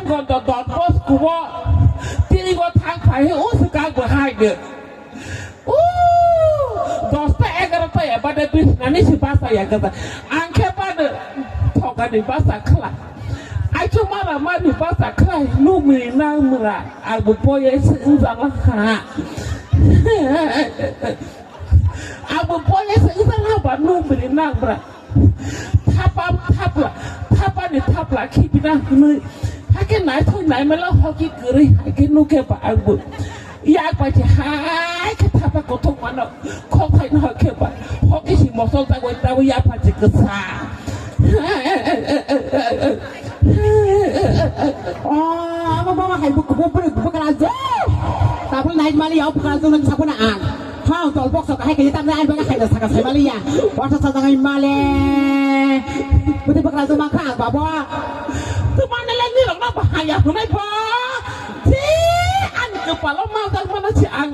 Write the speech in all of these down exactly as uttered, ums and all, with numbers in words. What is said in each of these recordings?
Kondo don bos kubo tirigo thang phai o se kang bo hai de. O dosta egarota ya bade bis nani se basa ya gata. Ang khe bade thokani basa khla. Aichu mara mani basa khla numi nang mura. Ang bo boye se unjala ha. Ang bo boye se unjala ba numi nang mura. Thapa, thapla, thapani thapla khibina hwnwi. Hakhe naithok naimala hoki kwrwi, hakhe nukhe ba angbo. Yak bai se hai khe thapa kothok mano, khok phaino hakhe ba. Hoki si mosol tagwi tagwi yapha se kwsa. Oh, abo mama hai buk-, buk-, buk-, bukra jo. Tabul nai mali yau bukra jo nang sakuna ang. Hau tol bok sok hai kaya tamne ai baga hai saka sai mali ya. Wasa sa jangai male. Putih bukra jo makha babo. Tumane le ni rok na bahaya hunai bo. Si an kepala mal tak mana si ang.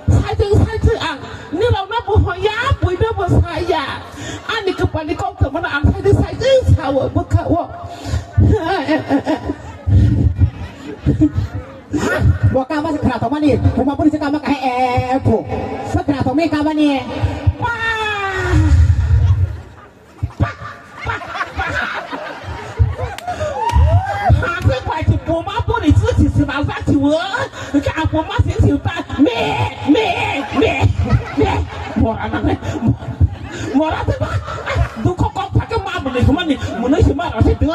Sajeng sajeng ang nirokno bo hoya, buino bo saya. Ani kwpalni kok tongmano ang sajeng sajeng sao bwkhao. Bo kama se khra tongmani, buma buri se kama kahe e phu. Se khra tongmani kamani. Ba! Hake bai ti buma buri si si si na za ti wo. Ke a buma si si ta me, me, me, me. Mora na me. Mora te ba. Dukho kok phake ma buni humani. Muni si ma ra se tu.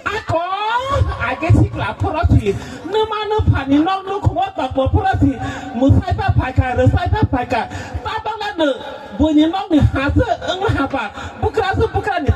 Ako, age sikla phorosi, numa nuphani nok nukhungo tokbo phorosi, musai pha phaikha, rwsai pha phaikha, tabangla nw buini nokni hase wng haba, bwkraswk bwkrani